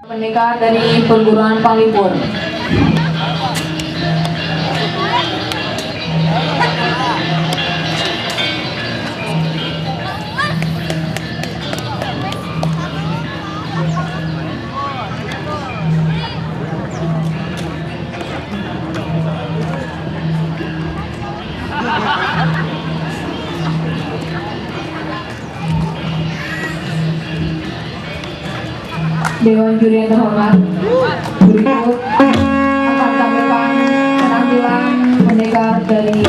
Pendekar dari perguruan Panglipur. Dewan juri yang terhormat, berikut akan tampilkan penampilan pendekar dari